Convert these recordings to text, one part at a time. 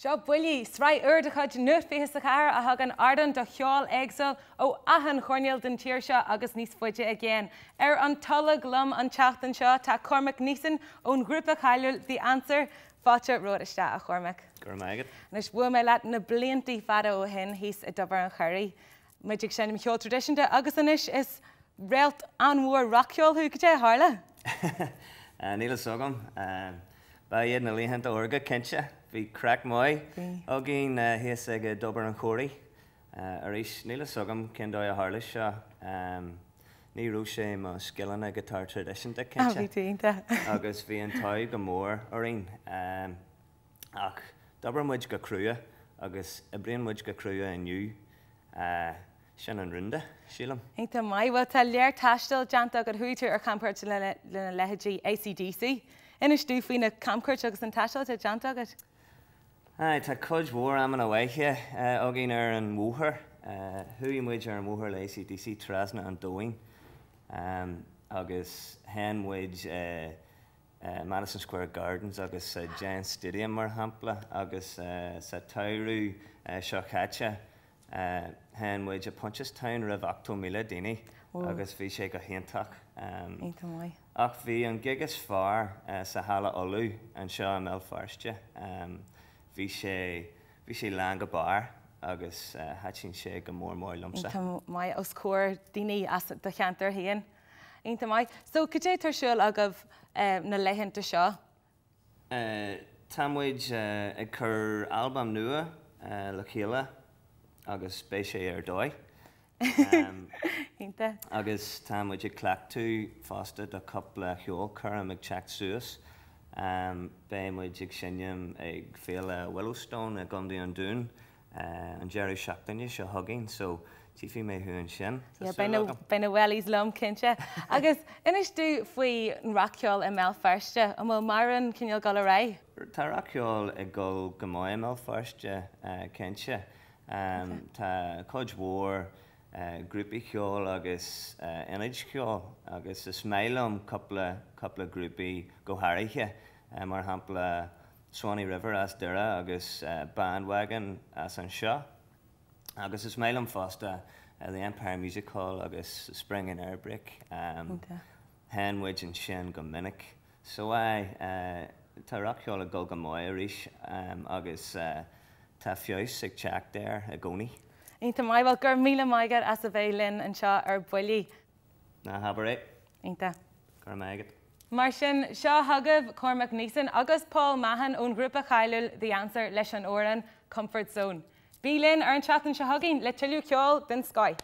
Seo Buillí, sraith úr de chuid Nuacht 24 a thugann ardán do cheol éagsúil ó achan choirnéal den tír seo agus níos faide i gcéin. Ar an tolg liom an tseachtain seo tá Cormac Neeson ón ghrúpa cháiliúil The Answer. Fáilte romhat isteach, a Chormaic. Go raibh maith agat. Anois, bhuail mé leat na bliantaí fada ó shin thíos i dTobar an Churraigh. Muid ag seinm cheol traidisiúnta agus anois is réalt an-mhór rac-cheoil thú. Cad é a tharla? Níl a fhios agam. Ba iad na laethanta órga, cinnte. Bhí craic maith againn thíos ag dTobar an Churraigh. Arís, níl a fhios agam cén dóigh a tharla seo. Ní raibh sé i mo scileanna giotár traidisiúnta, cinnte. Bhí tú iontach. Agus bhí an t-ádh go mór orainn. Ach d'oibir muid go crua agus oibríonn muid go crua inniu. Sin an rún de, sílim. Iontach maith. Bhuel, tá léar taistil déanta agat. Chuaigh tú ar chamchuairt lena leithéidí ACDC. Inis domh faoi na camchuairt agus an taisteal atá déanta agat. Aye, tá cuid mhór amanna maithe againn ar an bhóthar. Chuaigh muid ar an bhóthar le ACDC trasna an domhain agus sheinn muid i Madison Square Gardens agus sa Giants Stadium mar shampla agus sa tsamhradh seo chaite sheinn muid i Punchestown roimh 80,000 daoine agus bhí sé go hiontach. Iontach maith. Ach bhí an gig is fearr sa Halla Uladh anseo i mBéal Feirste. Bhí sé, bhí sé lán go barr agus thaitin sé go mór mór liomsa. Iontach maith, os comhair daoine as do cheantar féin. Iontach maith. So, cad é atá ar siúl agaibh na laethanta seo? Tá muid ag cur albam nua le chéile agus beidh sé ar dóigh. Iontach. Agus tá muid ag cleachtadh fosta do cúpla cheolchoirm ag teacht suas. Beidh muid ag seinm ag Féile Willowstone i gContae an Dúin an deireadh seachtaine seo chugainn so tchífidh mé thú ansin, tá súil agam. Beidh na wellies liom, cinnte. Agus inis domh faoi an rac-cheol i mBéal Feirste, an bhfuil mórán cineál dul ar aghaidh? Tá rac-cheol ag dul go maith i mBéal Feirste, cinnte. Tá cuid mhór grúpaí ceoil agus ionaid cheoil agus is maith liom cúpla cúpla grúpaí go háirithe, mar shampla Swanee River as Doire agus Bandwagon as anseo. Agus is maith liom fosta The Empire Music Hall agus Spring in Airbrake. Sheinn muid ansin go minic. So aye, tá rac-cheol ag dul go maith arís agus tá feabhas ag teacht air i gcónaí. Iontach maith. Bhuel, go raibh míle maith agat as a bheith linn anseo ar Buillí. Ná habair é. Iontach. Go raibh maith agat. Mar sin, seo chugaibh Cormac Neeson agus Paul Mahon ón ghrúpa cháiliúil The Answer leis an amhrán Comfort Zone. Bí linn ar an tseachtain seo chugainn le tuilleadh ceoil den scoith!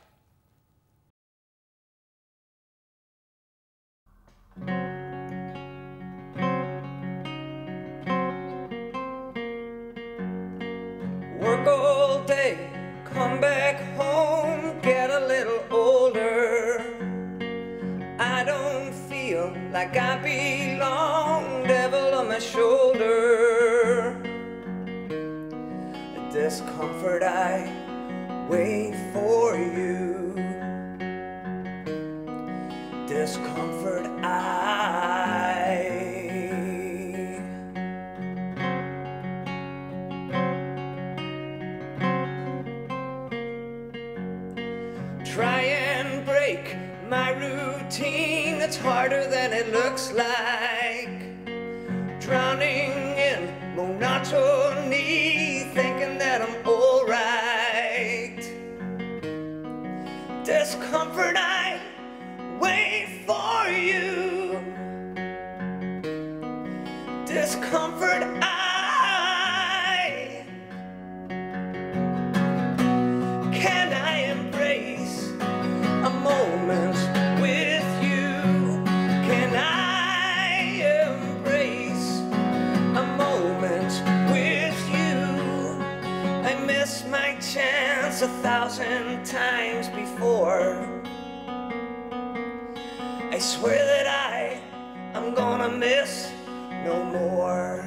Work all day, come back home, get a little older. I don't feel like I belong, devil on my shoulder. The discomfort I wait for you. Discomfort I. Try and break my routine, it's harder than it looks like. Drowning in monotony, thinking that I'm alright. Discomfort I wait for you. Discomfort I Can I embrace a moment with you? Can I embrace a moment with you? I missed my chance a thousand times before. I swear that I am gonna miss no more.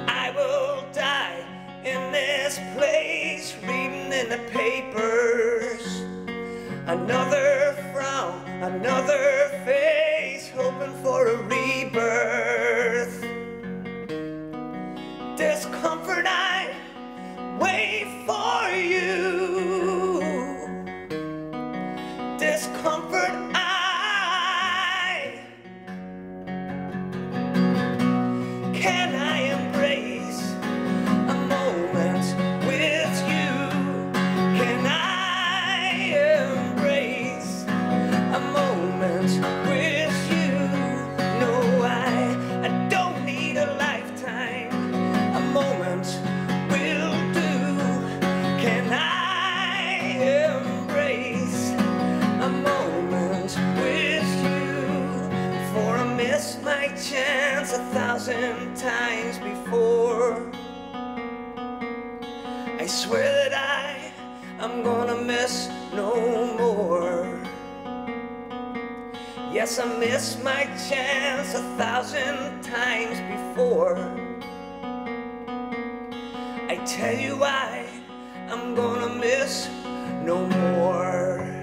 I will die in this place, reading in the papers. Another frown, another face, hoping for a rebirth. I swear that I am gonna miss no more. Yes, I missed my chance a thousand times before. I tell you I am gonna miss no more.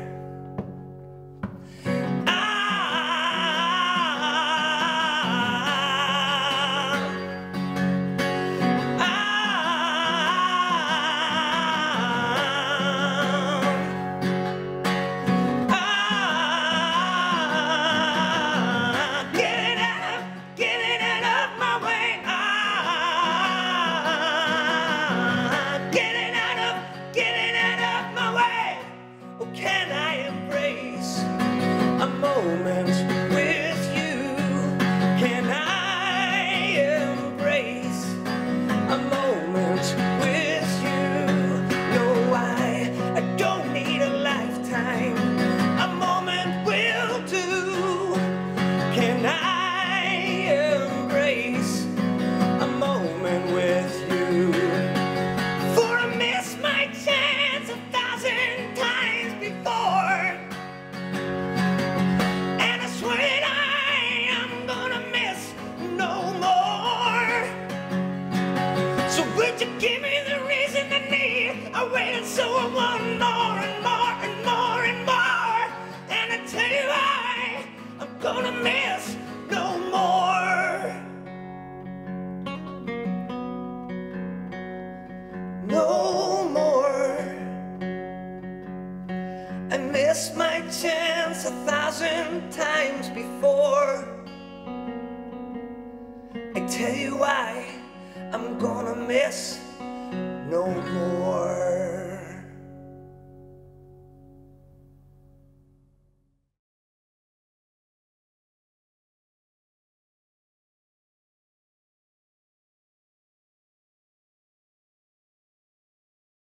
Tell you why I'm gonna miss no